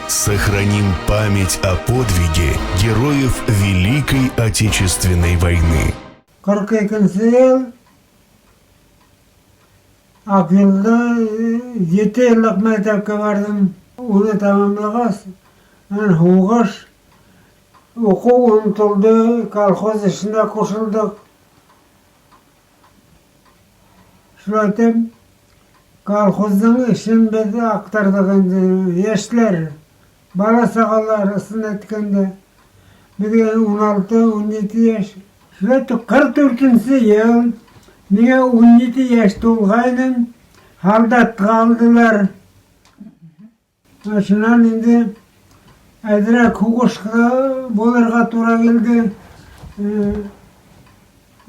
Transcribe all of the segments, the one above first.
Сохраним память о подвиге героев Великой Отечественной войны. 42 йыл Аҡъюлда ете йыллыҡ мәктәпкә барҙым. Уны тамамлағас, унан һуғыш, уҡыу онотолдо, колхоз эшенә ҡушылдыҡ. Шулай итеп, колхоздың эшен беҙ аҡтарҙыҡ инде, йәштәр, бала-сағалар, ысын әйткәндә, беҙгә 16-17 йәш. Шулай итеп, 44-нсе йыл, миңә 17 йәш тулғайным, һалдатҡа алдылар. Шунан инде әҙерәк һуғышҡа булырға тура килде.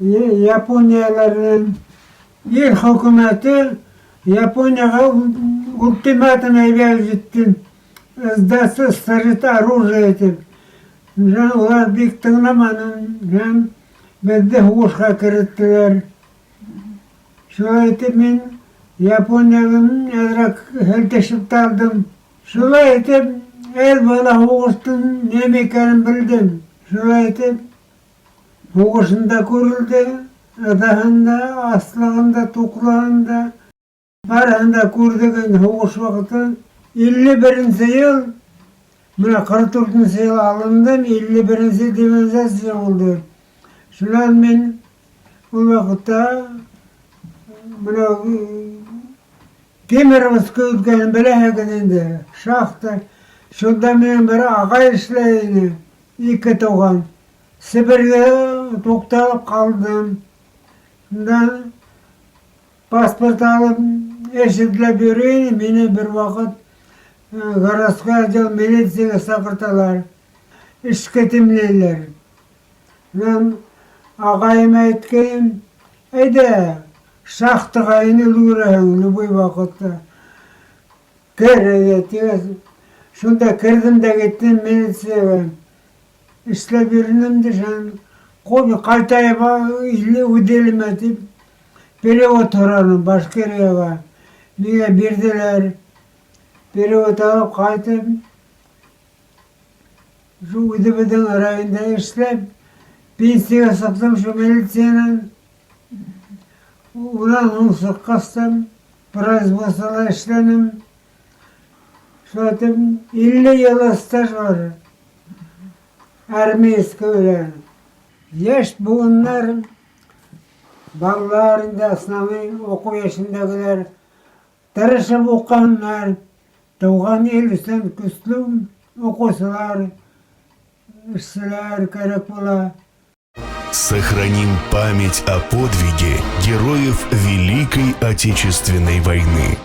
Япониялар менән ил хөкүмәте Японияға ультиматум әйбәп җитте. Сдаться, сложить оружие тип. Улар бик тыңламаны һәм беҙҙе һуғышҡа кереттеләр. Шулай итеп мин Японияны әҙерәк һелтешеп тә алдым. Шулай итеп, әҙ бала һуғыштың нәмә икәнен белдем. Шулай итеп, һуғышын да күрелде, ыҙаһын да, аслығын да, туҡлығын да. Барыһын да күрҙек инде һуғыш ваҡыты. 51-нсе йыл, менә 44-нсе йыл алындым, 51-нсе демобилизация булды. Шунан мин ул ваҡытта менә Кемеровский өлкәһен беләһегеҙ инде, шахта. Шунда минең бер ағай эшләй ине, ике туған. Себергә туҡталып ҡалдым. Шунда паспорт алып, эш эҙләп йөрөй инем, мине бер ваҡыт городской отдел милицияға саҡырталар. Эшкә димләйләр. Мин ағайыма әйткәйнем, әйҙә, шахтаға инде өлгөрәһең любой ваҡытта. Кер, әйҙә, тигәс, шунда керҙем дә киттем милицияға. Эшләп йөрөнөм дә, шунан ҡайтайым үҙ илемә тип перевод һораным Башкирияға. Миңә бирҙеләр. Перевод алып ҡайтып, шул үҙебеҙҙең районда эшләп, пенсияға сыҡтым шул милициянан. Унан һуң сыҡҡас та производствола эшләнем. Шулай итеп, 50 йыл стаж бар. Армейский белән. Йәш быуыннар, балалар инде основной уҡыу йәшендәгеләр, тырышып уҡыһыннар, тыуған ил өсөн көслө уҡыусылар, эшселәр кәрәк була. Сохраним память о подвиге героев Великой Отечественной войны.